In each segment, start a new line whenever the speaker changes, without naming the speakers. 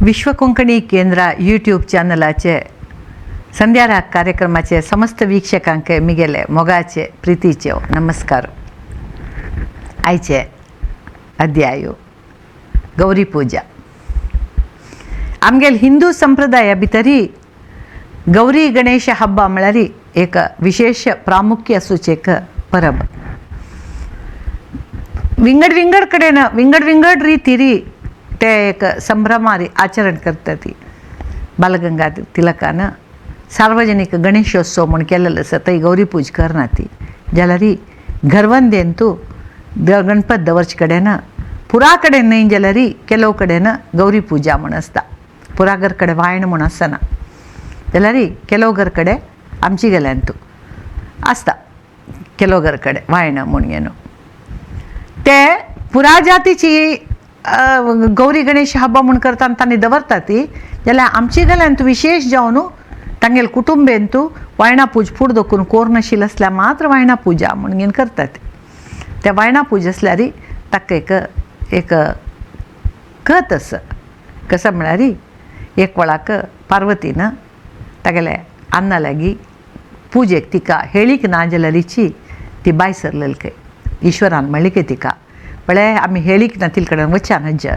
विश्व कोंकणी केंद्र यूट्यूब चॅनलाचे संध्याराग कार्यक्रमाचे समस्त वीक्षकांक मिगेले मोगाचे प्रीतीचे नमस्कार. आयचे अध्याय गौरी पूजा. आमगेल हिंदू संप्रदाया भितरी गौरी गणेश हब्बा म्हळ्यार एक विशेष प्रामुख्य आसूचें एक परब. विंगड विंगड कडेन विंगड विंगड रितीरी ते एक संभ्रमारी आचरण करता. ती बालगंगाधर तिलकान सार्वजनिक गणेशोत्सव म्हूण केलेलो आसा, थंय गौरी पूज करना ती. जाल्यार घरवंदेंतू गणपत दवरचे कडेन पुरा कडेन न्हय जाल्यार ಕೆಲವು कडेन गौरी पूजा म्हूण आसता. पुरा घर कडेन वायण म्हूण आसना जाल्यार ಕೆಲವು घर कडेन आमची गेल्यांतू आसता ಕೆಲವು घर कडेन वायण म्हूण घेवन ते पुरा जातीची गौरी गणेश हब्बा म्हूण करता आनी तांणी दवरता ती. जाल्यार आमची गेल्यांत विशेष जावन तांगेले कुटुंबेंतू वायणा पूज फूड दखून कोर नाशिल्लें आसल्यार मात्र वायणा पूजा म्हूण घेवन करतात. त्या वायणा पूज आसल्यार ताका एक एक कत आसा. कसो म्हळ्यार एक वेळाक पार्वतीन तागेले अन्ना लागीं पुजेक तिका हेळीक ना जाल्यारीची ती बाय सरलेली खंय. ईश्वरान म्हणली खंय तिका, पळय आमी हेळीक ना तिल कडेन वच्या नज,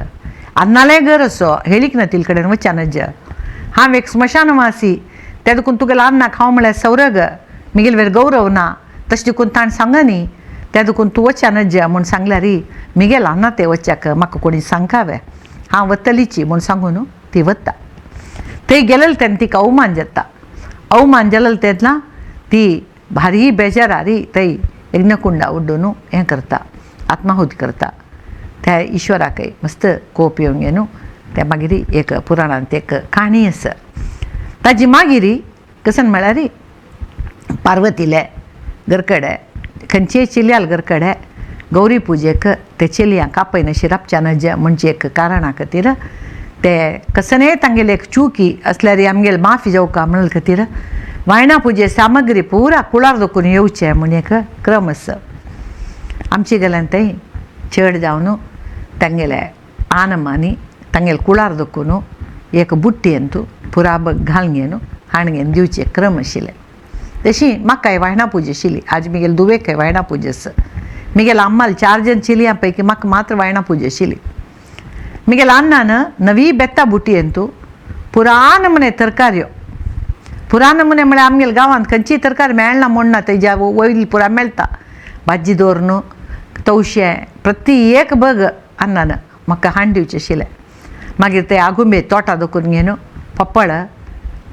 अन्नालें घर असो हेळीक ना तिल कडेन वच्या नज, हांव एक स्मशानवासी, त्या देखून तुगेलो अन्नाक हांव म्हळ्यार सौरग मिगेल वेर गौरव ना, तशें देखून ताणें सांगनी न्ही, त्या देखून तूं वच्या नज म्हूण सांगल्यार मिगेल अन्ना ते वच्याक म्हाका कोणी सांगकावे, हांव वतलीची म्हूण सांगून ती वता. थंय गेलेले तेन्ना तिका अवमान जाता. अवमान जालेलो तेन्ना ती भारी बेजारारी थंय यज्ञकुंडा उड्डून हें करता, आत्माहुती करता. त्या ईश्वराकय मस्त कोप येवन घेवन त्या मागीर एक पुराणांत एक काणी आसा. ताजी मागीर कशें म्हळ्यार पार्वतीले घरकडे खंयचेय चेडयाल घरकडे गौरी पुजेक ते चेलयांक आपयनाशी राबच्या नज म्हणजे एक कारणा खातीर ते कसनेय तांगेले एक चुकी आसल्यार आमगेले माफी जावका म्हणून खातीर वायणा पुजे सामग्री पुरा कुळार दखून येवचें म्हूण एक क्रम आसा. आमचे गेल्यान थंय चड जावन तांगेले आनमानी तांगेले कुळार दखून एक बुट्टयेंतू पुरा घालून घेवन हाण घेवन दिवचे क्रम आशिल्ले. तशी म्हाकाय वायणा पूजा आशिल्ली. आज मिगेले दुवेकय वायणा पूजा आसा. मिगेले अम्माल चार जण चेलयां पैकी म्हाका मात्र वायणा पूजा आशिल्ली. मिगेले अन्नान नवी बेत्ता बुटयेंतू पुरा नमुने तरकाऱ्यो, पुरा नमुने म्हळ्यार आमगेले गांवांत खंयची तरकारी मेळना म्हूण ना, तेज्या वयली पुरा मेळटा. भाजी दवरून तवशें प्रति एक बग अन्नान म्हाका हाण दिवचें आशिल्लें. मागीर ते आगुंबे तोटा दखून घेवन पप्पळ,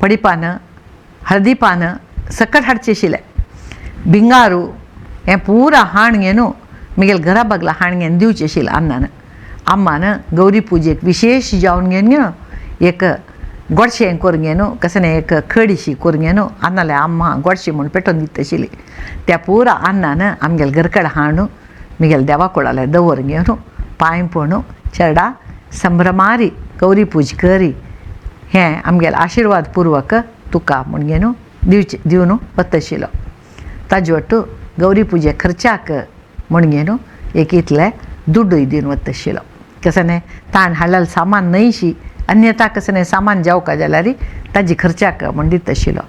पडिपान, हळदी पान सकट हाडचें आशिल्लें. भिंगारू हें पुरा हाण घेवन मिगेल घरा बागला हाण घेवन दिवचें आशिल्लें अन्नान. अम्मान गौरी पुजेक विशेष जावन घेवन घेवन एक गोडशें करून घेवन कसलें एक खडीशी करून घेवन अन्नाले अम्मा गोडशें म्हूण पेटोवन दिता आशिल्ली. त्या पुरा अन्नान आमगेले घरकडेन हाडून मिगेले देवा कुळाले दवर घेवन पांय पडून चेरडा संभ्रमारी गौरी पूज करी हें आमगेले आशिर्वाद पुर्वक तुका म्हूण घेवन दिवचें दिवन वता आशिल्लो. ताजे वट्टू गौरी पुजे खर्चाक म्हूण घेवन एक इतले दुड्डूय दिवन वता आशिल्लो. कसलें ताण हाडलेलें सामान न्हयशी अन्यथा कसलें सामान जावका जाल्यार ताजी खर्चाक म्हूण दिता आशिल्लो.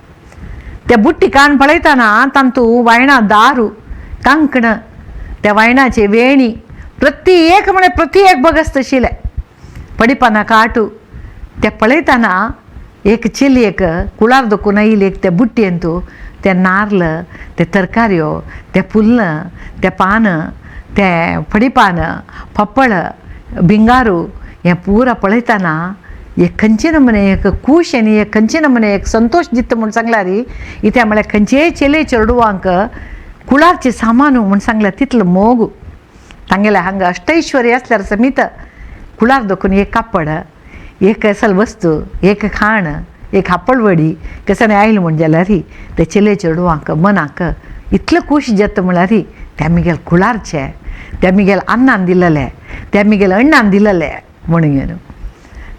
त्या बुट्टी कान पळयतना तांतू वायणा दारू कांकण त्या वायणाचे वेणी प्रति एक म्हळ्यार प्रति एक बगस्त आशिल्लें. पडिपाना काटू त्या पळयतना एक चेलयेक कुळार दखून आयली एक त्या बुट्टयेंतू ते नार्ल, ते तरकाऱ्यो, ते फुल्लां, ते पानां, ते पडिपान, पप्पळ, भिंगारू हें पुरा पळयतना एक खंयचे नमुने एक खूश आनी एक खंयचे नमुने एक संतोश दिता म्हूण सांगल्यार इत्या म्हळ्यार खंयचेय चेले चेडवांक कुळारचें सामान म्हूण सांगल्यार तितलो मोग. तांगेले हांगा अष्टैश्वर्य आसल्यार समीत कुळार दखून एक कापड, एक असल वस्तू, एक खाण, एक हापळवडी कसं आयलें म्हूण जाल्यार ते चेले चेडवांक मनाक इतलो खूश जाता म्हळ्यार त्या मिगेल कुळारचे, त्या मिगेल अन्नान दिलेले, त्या मिगेल अण्णान दिलेले म्हणून घेवन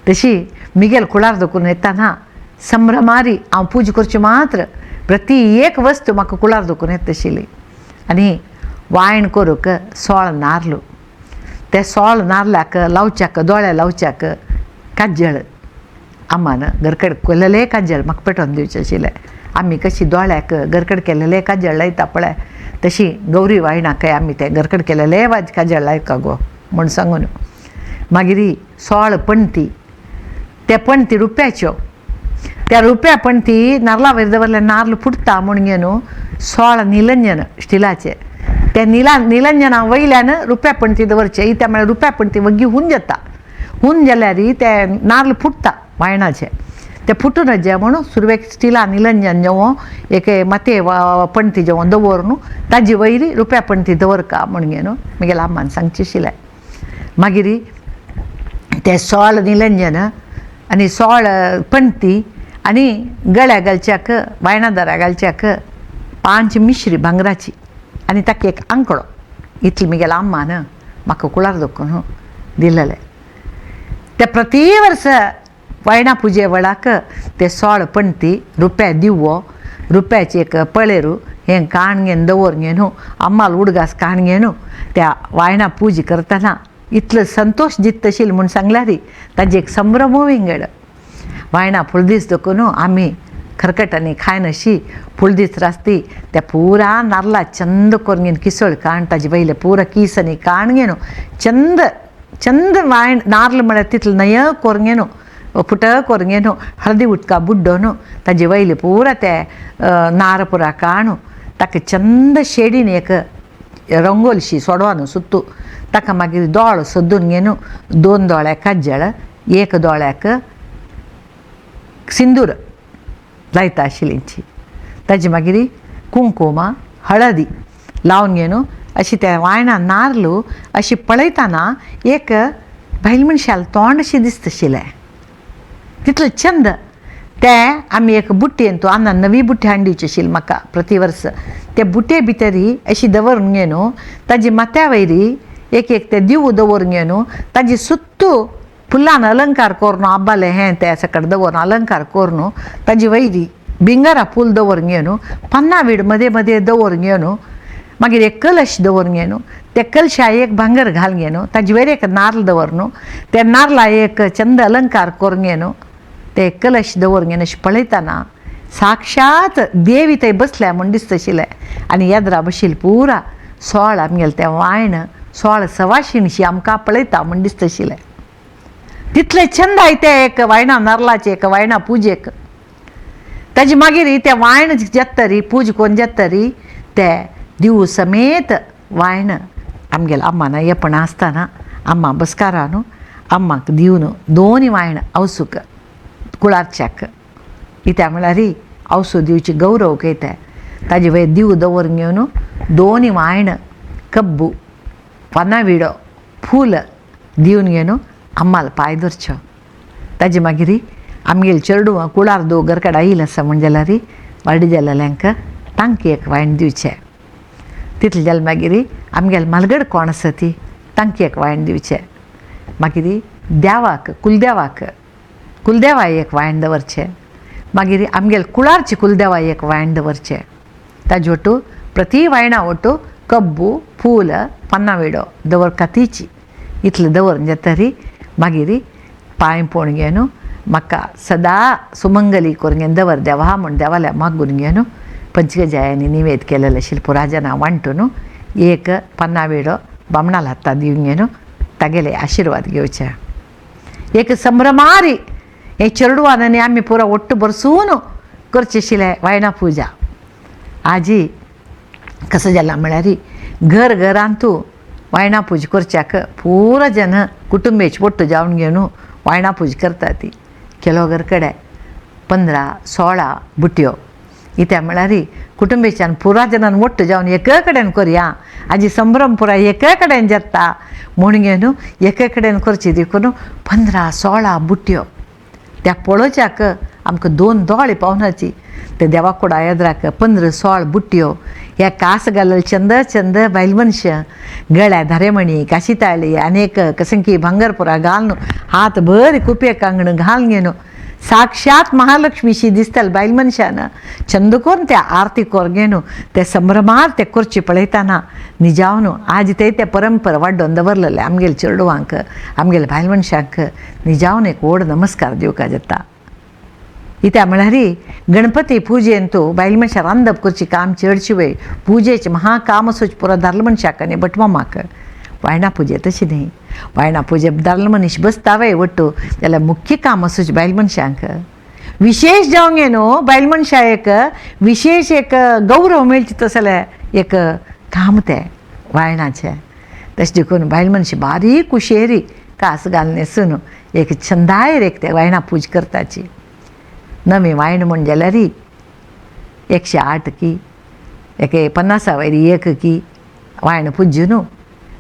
तशी मिगेल कुळार दखून येताना संभ्रमारी हांव पूजा करची मात्र प्रति एक वस्तू म्हाका कुळार दखून येता आशिल्ली. आनी वायण करूंक सोळ नार्ल, ते सोळ नार्लाक लावच्याक दोळे लावच्याक काजळ आमान घरकड केलेलें काजळ म्हाका पेटोवन दिवचें आशिल्लें. आमी कशी दोळ्याक घरकड केलेलें काजळ लायता पळय तशी गौरी वायणाकय आमी तें घरकड केलेलें काजळ लायका गो म्हूण सांगून. मागीर 16 पणती, त्या पणती रुप्याच्यो, त्या रुप्या पणती नारला वयर दवरल्या नारल फुटता म्हूण घेवन 16 निलंजन स्टिलाचे, त्या निलंजना वयल्यान रुप्या पणती दवरचे. त्या म्हळ्यार रुप्या पणती वग्गी हून जाता, हून जाल्यार ते नारल फुटता वायणाचे, ते फुटून जे म्हणून सुरवेक स्टिला निलंजन जेवो एक माते पणती जेवण दवर न्हू ताजी वयरी रुप्या पणती दवरका म्हूण घेवन म्हगेल्या अम्मान सांगचें आशिल्लें. मागीर ते 16 निलंजन आनी 16 पणती आनी गळ्या घालच्याक वायणा दारा घालच्याक 5 मिश्री भांगराची आनी ताका एक आंकडो इतली म्हगेल्या अम्मान म्हाका कुळार दखून दिलेलें. ते प्रति वर्स वायणा पुजे वेळाक ते 16 पणती रुप्या दिवो रुप्याचे एक पळेरू हें काण घेवन दवर घेवन अम्माल उडगास काण घेवन त्या वायणा पुजा करतना इतलो संतोश दिता आशिल्लो म्हूण सांगल्यार ताजे एक संभ्रम विंगड. वायणा फुलदीस दखून आमी खरकट आनी खायन अशी फुलदीस रासती त्या पुरा नारला चंद करून घेवन किसळ काण ताजे वयले पुरा कीस आनी काण घेवन चंद चंद वायण नारल म्हळ्यार तितलो नय करून घेवन फुट करून घेवन हळदी उदका बुड्डोन ताजे वयले पुरा ते नार पुरा काणू ताका चंद शेडीन एक रंगोलशी सोडवान सुत्तू ताका मागीर दोळ सोदून घेवन 2 दोळ्याक काजळ 1 दोळ्याक सिंदूर लायता आशिल्ली. ताजी मागीर कुंकुमा हळदी लावन घेवन अशी त्या वायणा नारलू अशी पळयतना एक बायल मनशाल तोंड अशें दिसता आशिल्लें तितलो चंद. ते आमी एक बुट्टेन तो आन्ना नवी बुट्टी हाडून दिवची आशिल्ली म्हाका प्रति वर्स, ते बुट्टे भितरी अशी दवरून घेवन ताजी माथ्या वयरी एक एक ते दिवू दवरून घेवन ताजी सुत्तू फुलान अलंकार करून आब्बाले हें ते सकट दवरून अलंकार करून ताजी वयरी बिंगारा फूल दवरून घेवन पन्ना वीड मदें मदें दवरून घेवन मागीर एक कलश दवरून घेवन त्या कलशा एक भांगर घालून घेवन ताजे वयर एक नारल दवरून त्या नारला एक चंद अलंकार करून घेवन ते कलश दवरून घेवन अशें पळयतना साक्षात देवी थंय बसल्या म्हूण दिसता आशिल्लें. आनी येद्रा बशिल्लें पुरा 16 आमगेलें तें वायण 16 सवाशिणशी आमकां पळयता म्हूण दिसता आशिल्लें. तितलें चंद आय तें एक वायणा नारलाचें एक वायणा पुजेक. ताजे मागीर तें वायण जातरी पूज कोन्न जातरी ते दिवू समेत वायण आमगेलें अम्मा येपण आसतना अम्मा बसकारा न्हू अम्माक दिवन 2 वायण आवसूक कुळारच्याक कित्याक म्हळ्यार आवसू दिवची गौरव कयता ताजे वयर दिव दवरून घेवन 2 वायण कब्बू पाना विडो फूल दिवन घेवन अम्माल पांय धरच्यो. ताजे मागीर आमगेले चेडवां कुळार दो घरकडेन आयिल्लें आसा म्हण जाल्यार वाडी जाल्ल्यांक तांकां एक वायण दिवचें. तितलें जालें मागीर आमगेले मालगड कोण आसा ती तांकां एक वायण दिवचें. मागीर देवाक कुलदेवाक कुलदेवा एक वायण दवरचें. मागीर आमगेले कुळारचे कुलदेवा एक वायण दवरचें. ताजे वटू प्रति वायणा वटू कब्बू फूल पन्ना विडो दवर कातीची इतलें दवरून जातरी मागीर पांय पोण घेवन म्हाका सदां सुमंगली करून घेवन दवर देवा म्हूण देवाल्या मागून घेवन पंचगजायांनी निवेद केलेलें शिल्पराजना वांटून एक पन्ना विडो बामणाल हाता दिवन घेवन तागेले आशिर्वाद घेवचे. एक संभ्रमारी हे चेडवान आनी आमी पुरो ಒಟ್ಟು बरसून करचें आशिल्लें वायणा पुजा. आजी कसं जालां म्हळ्यार घर घरांतू वायणा पूजा करच्याक पुरो जन कुटुंबेच ಒಟ್ಟು जावन घेवन वायणा पूजा करता ती. केलो घर कडेन 15 16 बुटयो कित्याक म्हळ्यार कुटुंबेच्यान पुरा जनान ಒಟ್ಟು जावन एक कडेन करया आजी संभ्रम पुरा एक कडेन जाता म्हूण घेवन एक कडेन करची देखून 15 16 बुटयो त्या पळोवच्याक आमकां 2 दोळे पावनाची. ते देवा कुडा येद्राक 15 16 बुटयो ह्या कास घालल चंद चंद बायल मनशां गळ्या धारेमणी काशीताळी आनी एक कसंकी भांगरपुरा घालून हात भर कुपे कांगण घालून घेवन साक्षात महालक्ष्मीशी दिसताले बायल मनशान चंद करून त्या आरती करून घेवन ते संभ्रमार ते करची पळयतना निजावन आज ते ते परंपरा वाडोवन दवरलेले आमगेले चेडवांक आमगेले बायल मनशांक निजावन एक व्हड नमस्कार दिवपाक जाता. इत्या म्हळ्यार गणपती पुजेन तो बायल मनशां रांदप करची काम चडशी वय पुजेचें महाकाम असोच पुरो दादलो मनशाक आनी भटमामाक. वायणा पुजे तशी न्ही, वायणा पुजे दादलो मनीस बसता वय वट्टू जाल्यार मुख्य काम असोच बायल मनशांक. विशेश जावंक न्हू बायल मनशां एक विशेश एक गौरव मेळचे तसलें एक काम तें वायणाचें. तशें देखून बायल मनशां बारीक कुशेरी कास घालून न्हेसून एक छंदायर एक ते वायणा पूज करताची. नवी वायण म्हण जाल्यार 108 की एक 50 वयर एक की वायण पुज्य न्हू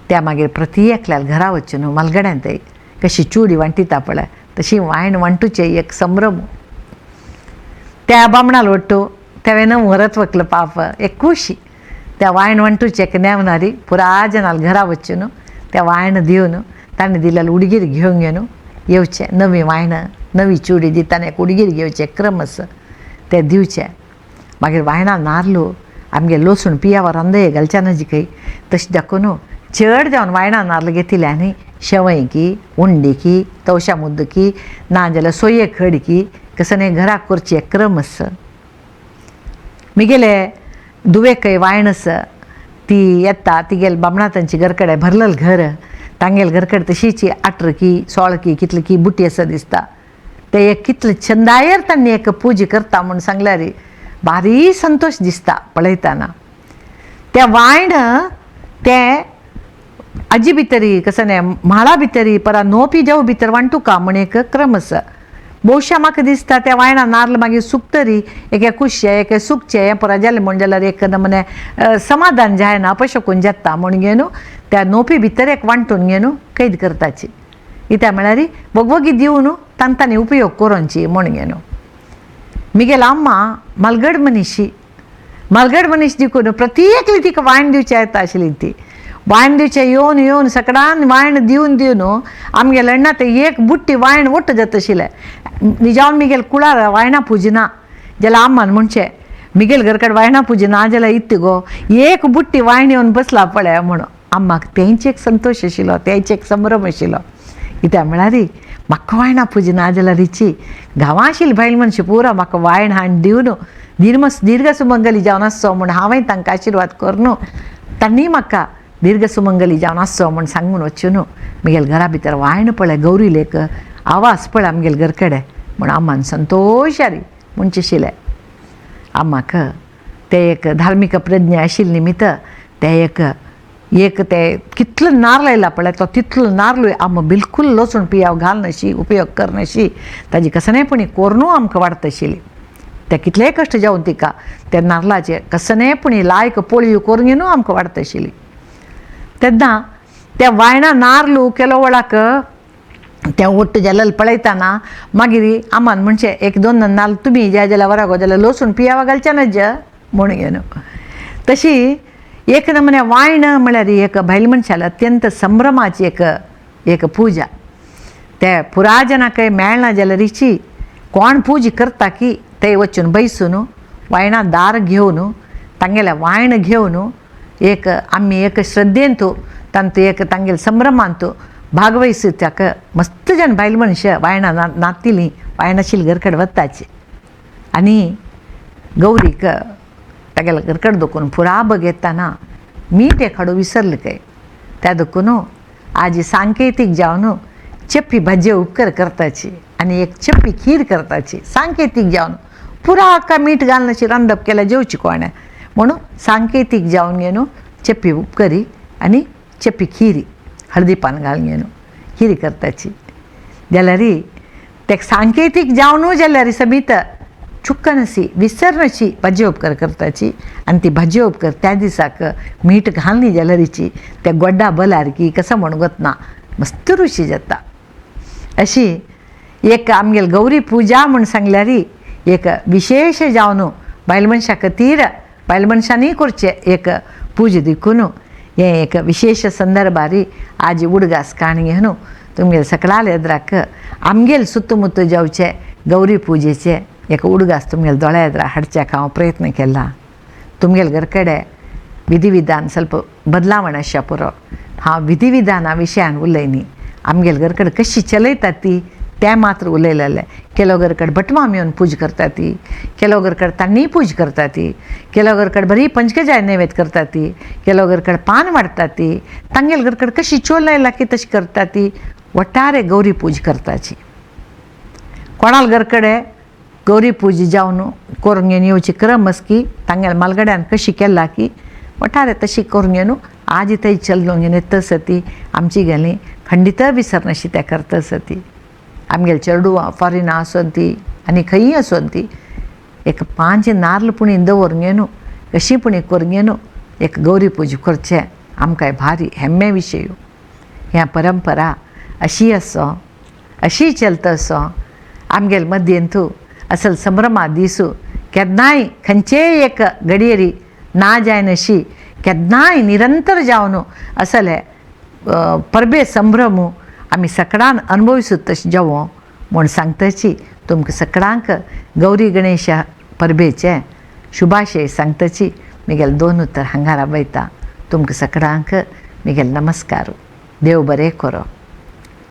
त्या मागीर प्रति एकल्याक घरा वचून न्हू मालगड्यान थंय कशी चुडी वांटिता पळय तशी वायण वांटूचे एक संभ्रम. त्या बामणाल वट्टू तेवें व्हरत वकल पाप एक खुशी त्या वायण वांटूचे एक नेवनारी पुरा जनाल घरा वचून त्या वायण दिवन ताणें दिलेले उडगीर घेवन घेवन येवचें. नवी वायण नवी चुडी दिताना एक उडगीर घेवचें क्रम आसा तें दिवचें. मागीर वायणां नारलो आमगे लसूण पियाव रांदय घालच्या नजी खंय तशें दाखोवन चड जावन वायणां नाल्ल घेतिल्ले आनी शेवय की उंडी की तवशा मुद्द की नाजाल्यार सोये खड की कसं घराक करची एक क्रम आसा. मिगेले दुवेकय वायण आसा ती येता तिगेले बामणा तांची घरकडे भरलेलें घर तांगेले घरकडे तशीच 18 की 16 की कितली की बुटी आसा दिसता. ते एक कितले छंदायर तांणी एक पुजा करता म्हूण सांगल्यार भारी संतोश दिसता पळयतना. ते वायण ते आजी भितरी कसं न्ही म्हाळा भितरी परा नोपी जाव भितर वांटुका म्हण एक क्रम आसा. भोवशा म्हाका दिसता त्या वायणा नाल्ल मागीर सुकतरी एक कुशे एक सुकचें हें परा जालें म्हण जाल्यार एक नमने समाधान जायना अपशकून जाता म्हण घेवन त्या नोपी भितर एक वांटून घेवन कैद करताची. कित्या म्हळ्यार वगवगी दिवन तांकां उपयोग करोनची म्हण घेवन. मिगेल अम्मा मालगड मनीशी मालगड मनीस देखून प्रत्येकली तिका वायण दिवची येता आशिल्ली. ती वायण दिवचें येवन येवन सकडान वायण दिवन दिवन आमगेले अण्णा ते एक बुट्टी वायण वट्ट जाता आशिल्लें. निजावन मिगेल कुळार वायणां पुजना जाल्यार अम्मान म्हणचें मिगेल घरकडेन वायणां पुजना जाल्यार इत्त गो एक बुट्टी वायण येवन बसला पळय म्हणून. अम्माक तेंच एक संतोश आशिल्लो तेंच एक संभ्रम आशिल्लो. कित्याक म्हळ्यार म्हाका वायणां पुजना जाल्यार रिची गांवां आशिल्ली बायल मनशां पुरो म्हाका वायण हाडून दिवन दीर्घ सुमंगली जावन आसचो म्हूण हांवें तांकां आशिर्वाद करून तांणी म्हाका दीर्घ सुमंगली जावन आसचो म्हूण सांगून वचून न्हू म्हगेल्या घरा भितर वायण पळय गौरी लेक आवाज पळय आमगेले घरकडे म्हूण अम्मान संतोशारी म्हणचें आशिल्लें. अम्माक तें एक धार्मीक प्रज्ञा आशिल्ली निमित्त तें एक एक ते कितलो नार्ल आयला पळय तो तितलो नार्लूय आम बिलकूल लसूण पियाव घालनाशी उपयोग करनाशी ताजी कसनेपणी कोर्नू आमकां वाडत आशिल्ली. ते कितलेय कश्ट जावन तिका त्या नार्लाचे कसनेपणी लायक पोळयो करून घेवन आमकां वाडत आशिल्ली. तेन्ना त्या वायणा नार्लू केलो वळाक त्या ओट्ट जालेले पळयतना मागीर आमान म्हणचें एक दोन नाल्ल तुमी ज्या जाल्यार वरागो जाल्यार लसूण पियावा घालचे नज म्हूण घेवन. तशी एक नमुने वायण म्हळ्यार एक बायल मनशाला अत्यंत संभ्रमाची एक एक पुजा. ते पुराजनाकय मेळना जाल्यार रिची कोण पुजा करता की ते वचून बैसून वायणा दार घेवन तांगेलें वायण घेवन एक आमी एक श्रद्धेन तांतू एक तांगेले संभ्रमांत भागवयस ताका मस्त जन बायल मनशां वायणां नातिलीं वायणाशील घरकडेन वताची आनी गौरीक तागेले घरकडेन दखून पुरा बघयतना मीठ एखाडो विसरलें काय त्या देखून आजी सांकेतीक जावन चप्पी भाजये उपकर करताची आनी एक चप्पी खीर करताची सांकेतीक जावन पुरा आक्का मीठ घालनाशी रांदप केल्यार जेवची कोणें म्हणून सांकेतीक जावन घेवन चप्पी उपकरी आनी चप्पी खिरी हळदी पान घालून घेवन खिरी करताची. जाल्यार ते सांकेतीक जावनूय जाल्यार समीत चुकनशी विसरनशी भाजी उपकर करताची आनी ती भाजी उपकर त्या दिसाक मीठ घालनी जाल्यारीची त्या गोड्डा बलार की कसो म्हण गोतना मस्त रुशी जाता. अशी एक आमगेली गौरी पुजा म्हूण सांगल्यार एक विशेश जावन बायल मनशां खातीर बायल मनशांनी करचें एक पुजा देखून हें एक विशेश संदर्भार आज उडगास काणी घेवन तुमगेले सकळाले एदराक आमगेले सुत्तमुत्त जावचे गौरी पुजेचे एक उडगास तुमगेले दोळ्या एदरा हाडच्याक हांव प्रयत्न केला. तुमगेले घरकडे विधिविधान ಸ್ವಲ್ಪ बदलावण आसच्या पुरो हांव विधिविधाना विशयान उलयनी आमगेले घरकडे कशी चलयतात ती तें मात्र उलयलेलें. ಕೆಲವು घरकड भटमाम येवन पूज करता ती, ಕೆಲವು घरकड तांणी पूज करता ती, ಕೆಲವು घरकड बरी पंचकजाय नैवेद्य करता ती, ಕೆಲವು घरकड पान वाडटा ती, तांगेल घरकड कशी चोल लागली तशी करता ती. वटारे गौरी पूज करताची. कोणाल घरकडे गौरी पूज जावन करूंक घेवन येवची क्रम की तांगेल मालगड्यान कशी केला की वटारे तशी करून घेवन आज थंय चल्लो घेवन येता सती आमची गेली खंडीत विसरनाशी त्या करता सती. आमगेले चेडवां फॉरेना आसोन ती आनी खंयी आसोन ती एक पांच नार्ल पुणी दवरून घेवन कशी पुणी करून घेवन एक गौरी पूज करचें आमकां भारी हेम्मे विशय. ह्या परंपरा अशी आसो अशी चलता आसो आमगेले मध्यंतू असल संभ्रमा दिसू केन्नाय खंयचेय एक घडयेरी ना जायनाशी केन्नाय निरंतर जावन असले परबे संभ्रम आमी सकडान अनुभविसूत तशें जेवो म्हूण सांगताची. तुमकां सकडांक गौरी गणेश परबेचे शुभाशय सांगताची म्हगेले दोन उतर हांगा राबयता. तुमकां सकडांक म्हगेले नमस्कार. देव बरें करो.